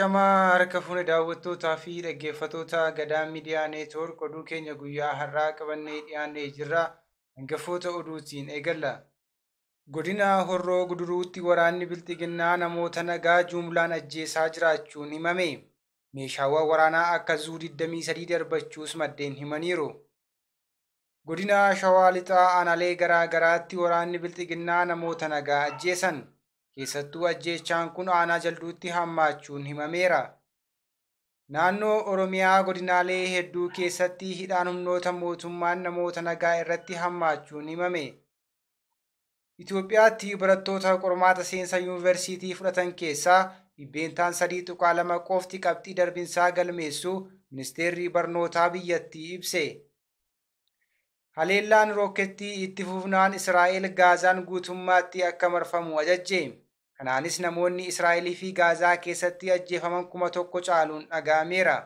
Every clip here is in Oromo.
Ashamaa harka fuune daawwattootaa fi dhaggeeffattoota Gadaa Miidiyaa Neetwoork oduu keenya guyyaa har'aa qabannee dhiyaannee jirra. Hangafoota oduutiin eegalla. Godina Horroo Guduruutti waraanni Bilxiginnaa namoota nagaa jumlaan ajjeesaa jiraachuun himame. Meeshaawwan waraanaa akka Zuu 23 darbachuus maddeen himaniiru. Godina Shawaa Lixaa aanaalee garaa garaatti waraanni Bilxiginnaa namoota nagaa ajjeesan. Keessattuu ajjeechaan kun aanaa Jalduutti hammaachuun himameera. Naannoo Oromiyaa godinaalee hedduu keessatti hidhaan humnoota mootummaan namoota nagaa irratti hammaachuun himame. Itoophiyaatti barattoota qormaata seensa yuunivarsiitii fudhatan keessaa 3.2% qofti qabxii darbinsaa galmeessu ministeerri barnootaa biyyattii ibse. Haleellaan rookkeettii itti fufnaan Israa'el Gaazaan guutummaatti akka marfamu ajajje. Kanaanis namoonni Israa'elii fi Gaazaa keessatti ajjeefaman 1000 caaluun dhaga'ameera.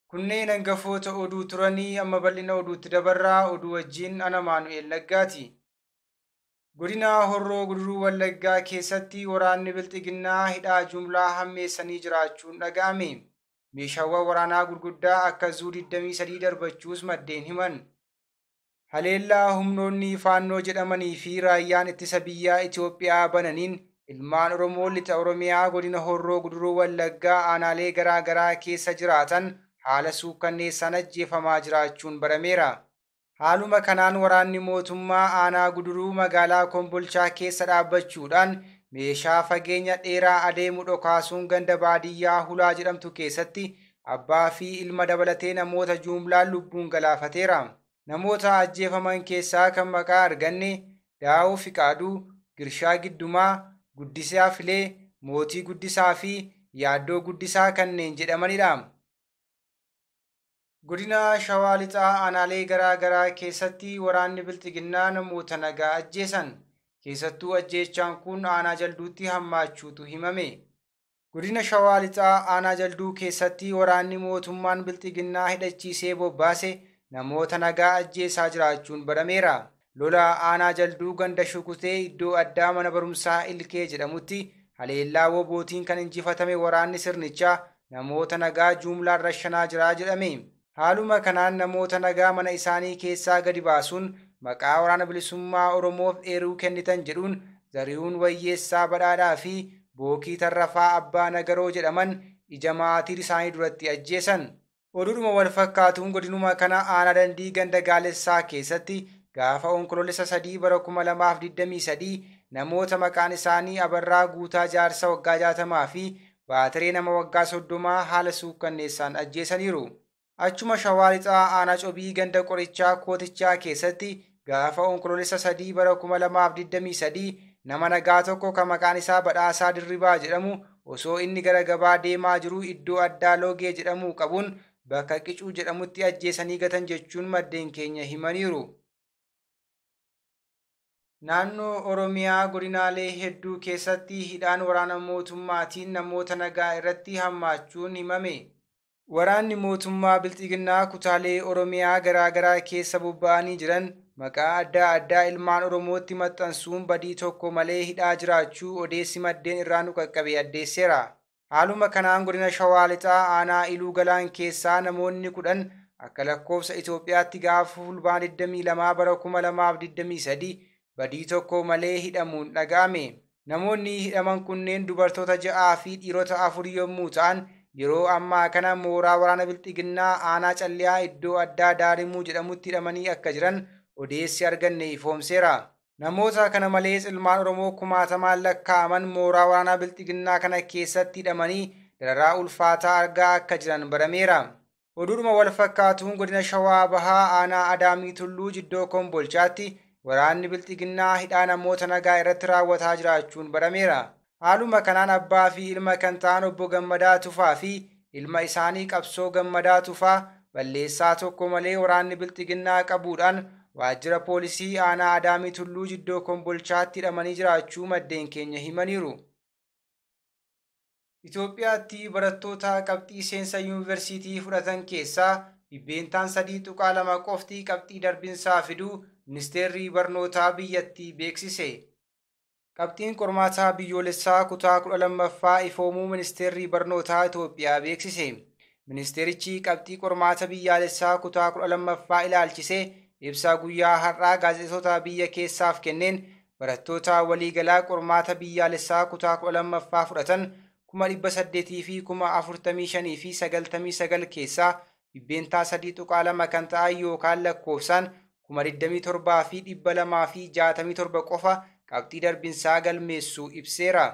Kunneen hangafoota oduu turanii amma bal'ina oduutti dabarraa oduu wajjin ana Maanu'eel Naggaati. Godina Horroo Guduruu Wallaggaa keessatti waraanni Bilxiginnaa hidhaa jumlaa hammeessanii jiraachuun dhaga'ame. Meeshaawwan waraanaa gurguddaa akka Zuu 23 darbachuus maddeen himan. Haleellaa humnoonni Faannoo jedhamanii fi raayyaan ittisa biyyaa Itoophiyaa bananiin ilmaan Oromoo lixa Oromiyaa godina Horroo Guduruu Wallaggaa aanaalee garaa garaa keessa jiraatan haala suukkanneessaan ajjeefamaa jiraachuun barameera. Haaluma kanaan waraanni mootummaa aanaa Guduruu magaalaa Kombolchaa keessa dhaabbachuudhaan meeshaa fageenya dheeraa adeemu dhokaasuun ganda baadiyyaa Hulaa jedhamtu keessatti abbaa fi ilma dabalatee namoota jumlaan lubbuun galaafateera. Namoota ajjeefaman keessaa kan maqaa arganne Daawoo Fiqaaduu, Girshaa Giddumaa, Guddisaa Filee, Mootii Guddisaa fi Yaaddoo Guddisaa kanneen jedhamanidha. Godina Shawaa Lixaa aanaalee garaa garaa keessatti waraanni Bilxiginnaa namoota nagaa ajjeesan. Keessattuu ajjeechaan kun aanaa Jalduutti hammaachuutu himame. Godina Shawaa Lixaa aanaa Jalduu keessatti waraanni mootummaan Bilxiginnaa hidhachiisee bobbaase namoota nagaa ajjeesaa jiraachuun barameera. Lola aanaa Jalduu ganda Shukutee iddoo addaa mana barumsaa Ilkee jedhamutti haleellaa wobootiin kan injifatame waraanni sirnichaa namoota nagaa jumlaan rashanaa jiraa jedhame. Haaluma kanaan namoota nagaa mana isaanii keessaa gadi baasuun maqaa waraana bilisummaa Oromoof eeruu kennitan jedhuun Zarihuun Wayyeessaa Badhaadhaa fi Bookii Tarrafaa Abbaa Nagaroo jedhaman ija maatii isaanii duratti ajjeesan. Oduudhuma wal fakkaatuun godinuma kana aanaa Dandii ganda Gaalessaa keessatti gaafa Onkoloolessa 3 bara 2023 namoota maqaan isaanii Abarraa Guutaa Jaarsa waggaa 60 fi Baatiree nama waggaa 30 haala suukkanneessaan ajjeesaniiru. Achuma Shawaa Lixaa aanaa Cobii ganda Qorichaa Kootichaa keessatti gaafa Onkoloolessa 3 bara 2023 nama nagaa tokko kan maqaan isaa Badhaasaa Dirribaa jedhamu osoo inni gara gabaa deemaa jiru iddoo addaa Loogee jedhamu qabuun bakka Qicuu jedhamutti ajjeesanii gatan jechuun maddeen keenya himaniiru. Naannoo Oromiyaa godinaalee hedduu keessatti hidhaan waraana mootummaatiin namoota nagaa irratti hammaachuun himame. Waraanni mootummaa Bilxiginnaa kutaalee Oromiyaa garaa garaa keessa bobba'anii jiran maqaa adda addaa ilmaan Oromootti maxxansuun badii tokko malee hidhaa jiraachuu odeessi maddeen irraa nu qaqqabe addeesseera. Haaluma kanaan godina Shawaa Lixaa aanaa Iluu Galaan keessaa namoonni 10 akka lakkoofsa Itoophiyaatti gaafa Fulbaana 22 bara 2023 badii tokko malee hidhamuun dhaga'ame. Namoonni hidhaman kunneen dubartoota 6 fi dhiirota 4 yommuu ta'an yeroo ammaa kana mooraa waraana Bilxiginnaa aanaa Calliyaa iddoo addaa Daarimuu jedhamutti hidhamanii akka jiran odeessi arganne ifoomseera. Namoota kana malees ilmaan Oromoo kumaatamaan lakkaa'aman mooraa waraanaa Bilxiginnaa kana keessatti hidhamanii dararaa ulfaataa argaa akka jiran barameera. Oduudhuma wal fakkaatuun godina Shawaa Bahaa aanaa Adaamii Tulluu Jiddoo Kombolchaatti waraanni Bilxiginnaa hidhaa namoota nagaa irratti raawwataa jiraachuun barameera. Haaluma kanaan abbaa fi ilma kan ta'an obbo Gammadaa Tufaa fi ilma isaanii Qabsoo Gammadaa Tufaa balleessaa tokko malee waraanni Bilxiginnaa qabuudhaan waajjira poolisii aanaa Adaamii Tulluu Jiddoo Kombolchaatti hidhamanii jiraachuu maddeen keenya himaniiru. Itoophiyaatti barattoota qabxii seensa yuunivarsiitii fudhatan keessaa 3.2% qofti qabxii darbinsaa fiduu ministeerri barnootaa biyyattii beeksise. Qabxiin qormaataa biyyoolessaa kutaa 12ffaa ifoomuu Ministeerri Barnootaa Itoophiyaa beeksise. Ministeerichi qabxii qormaata biyyaalessaa kutaa 12ffaa ilaalchisee ibsa guyyaa har'aa gaazexeessota biyya keessaaf kenneen barattoota waliigalaa qormaata biyyaalessaa kutaa 12ffaa fudhatan 845,099 keessaa 3.2% kan ta'an yookaan lakkoofsaan 27,267 qofa qabxii darbinsaa galmeessuu ibseera.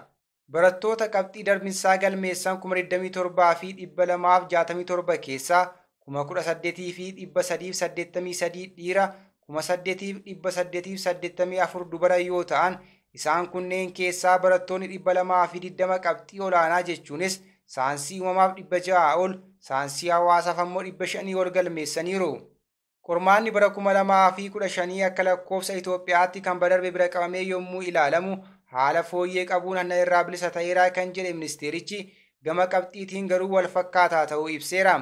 Barattoota qabxii darbinsaa galmeessan 27,267 keessaa 18,383 dhiira, 8,884 dubara yoo ta'an, isaan kunneen keessaa barattoonni 220 qabxii olaanaa jechuunis saayinsii uumamaaf 600 ol, saayinsii hawaasaaf ammoo 500 ol galmeessaniiru. Qormaanni bara 2015 akka lakkoofsa Itoophiyaatti kan badarbe bira qabamee yommuu ilaalamu haala fooyyee qabuun hanna irraa bilisa ta'eera kan jedhe ministeerichi, gama qabxiitiin garuu wal fakkaataa ta'uu ibseera.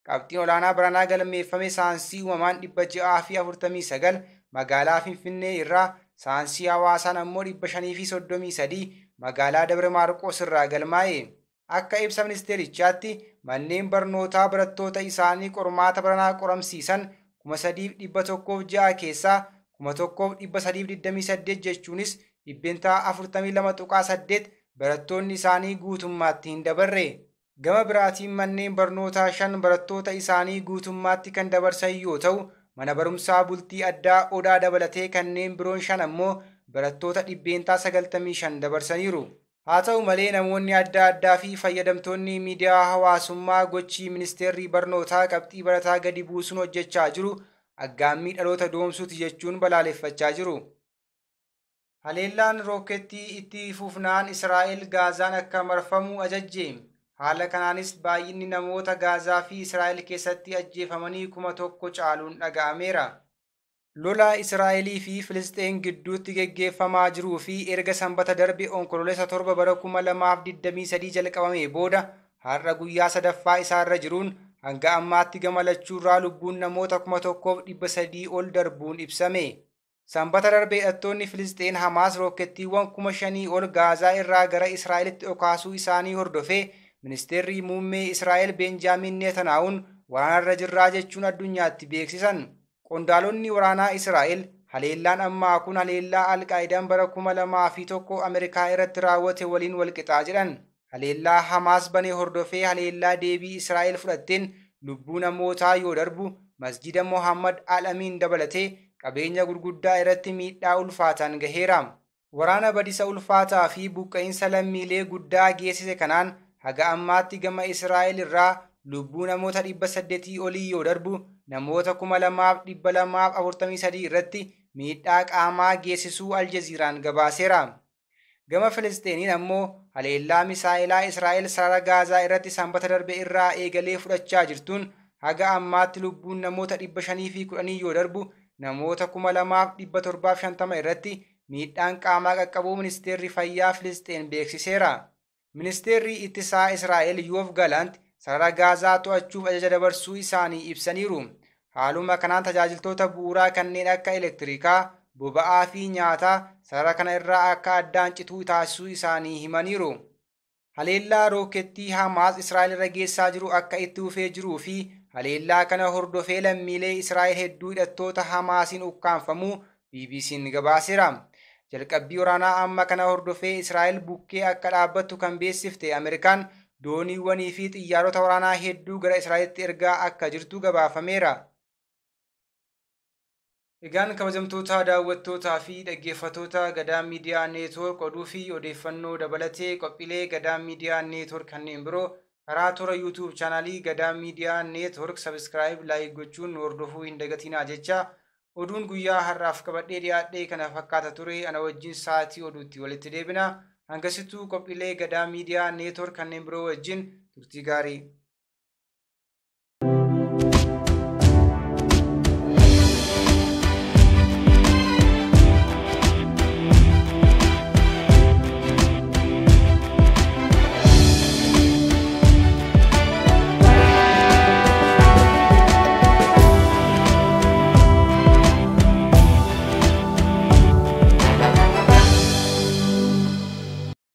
Qabxiin olaanaa baranaa galmeeffame saayinsii uumamaan 649 magaalaa Finfinnee irraa, saayinsii hawaasaan ammoo 533 magaalaa Dabra Maarqoos irraa galmaa'e. Akka ibsa ministeerichaatti manneen barnootaa barattoota isaanii qormaata baranaa qoramsiisan 3,106 keessaa 1,328 jechuunis 42.8% barattoonni isaanii guutummaatti hin dabarre. Gama biraatiin manneen barnootaa 5 barattoota isaanii guutummaatti kan dabarsan yoo ta'u, mana barumsaa bultii addaa Odaa dabalatee kanneen biroon 5 ammoo barattoota 95% dabarsaniiru. Haa ta'u malee namoonni adda addaa fi fayyadamtoonni miidiyaa hawaasummaa gochii ministeerri barnootaa qabxii barataa gadi buusuun hojjechaa jiru aggaammii dhaloota doomsuuti jechuun balaaleffachaa jiru. Haleellaan rookkeettii itti fufnaan Israa'el Gaazaan akka marfamu ajajje. Haala kanaanis baay'inni namoota Gaazaa fi Israa'el keessatti ajjeefamanii 1000 caaluun dhaga'ameera. Lola Israa'elii fi Filisxeen gidduutti geggeeffamaa jiruu fi erga sanbata darbe Onkoloolessa 7 bara 2023 jalqabamee booda har'a guyyaa sadaffaa isaarra jiruun hanga ammaatti gama lachuurraa lubbuun namoota 1300 ol darbuun ibsame. Sanbata darbe hidhattoonni Filisxeen Hamaas rookkeettiiwwan 5,000 ol Gaazaa irraa gara Israa'elitti dhokaasuu isaanii hordofee ministeerri muummee Israa'el Beenjaamin Netanyahuun waraanarra jirraa jechuun addunyaatti beeksisan. Qondaalonni waraanaa Israa'el haleellaan ammaa kun haleellaa Alqaayidaan bara 2001 Ameerikaa irratti raawwate waliin walqixaa jedhan. Haleellaa Hamaas banee hordofee haleellaa deebii Israa'el fudhatteen lubbuu namootaa yoo darbu masjida Mohammad Al-Amin dabalatee qabeenya gurguddaa irratti miidhaa ulfaataan gaheera. Waraana badisa ulfaataa fi buqqa'insa lammiilee guddaa geessise kanaan haga ammaatti gama Israa'el irraa lubbuu namoota 800 olii yoo darbu namoota 2,243 irratti miidhaa qaamaa geessisuu Aljaziiraan gabaaseera. Gama Filisxeeniin ammoo haleellaa misaa'ilaa Israa'el sarara Gaazaa irratti sanbata darbe irraa eegalee fudhachaa jirtuun haga ammaatti lubbuun namoota 510 yoo darbu namoota 2,750 irratti miidhaan qaamaa qaqqabuu ministeerri fayyaa Filisxeen beeksiseera. Ministeerri ittisaa Israa'el Yoov Galant sarara Gaazaa to'achuuf ajaja dabarsuu isaanii ibsaniiru. Haaluma kanaan tajaajiltoota bu'uuraa kanneen akka elektirikaa, boba'aa fi nyaataa sarara kana irraa akka addaan cituu taasisuu isaanii himaniiru. Haleellaa rookettii Hamaas Israa'el irra geessaa jiru akka itti fufee jiruu fi haleellaa kana hordofee lammiilee Israa'el hedduu hidhattoota Hamaasiin ukkaanfamuu BBC'n gabaaseera. Jalqabbii waraanaa amma kana hordofee Israa'el bukkee akka dhaabbattu kan beeksifte Ameerikaan dooniiwwanii fi xiyyaarota waraanaa hedduu gara Israa'elitti ergaa akka jirtu gabaafameera. Egaan kabajamtoota daawwattootaa fi dhaggeeffattoota Gadaa Miidiyaa Neetwoork, oduu fi odeeffannoo dabalatee qophiilee Gadaa Miidiyaa Neetwoork kanneen biroo karaa toora YouTube chaanaalii Gadaa Miidiyaa Neetwoork subscribe, like gochuun nu hordofuu hin dagatinaa jecha, oduun guyyaa har'aaf qabadhee dhiyaadhee kana fakkaata ture. Ana wajjin sa'aatii oduutti walitti deebina. Hangasittuu qophiilee Gadaa Miidiyaa Neetwoork kanneen biroo wajjin turtii gaarii.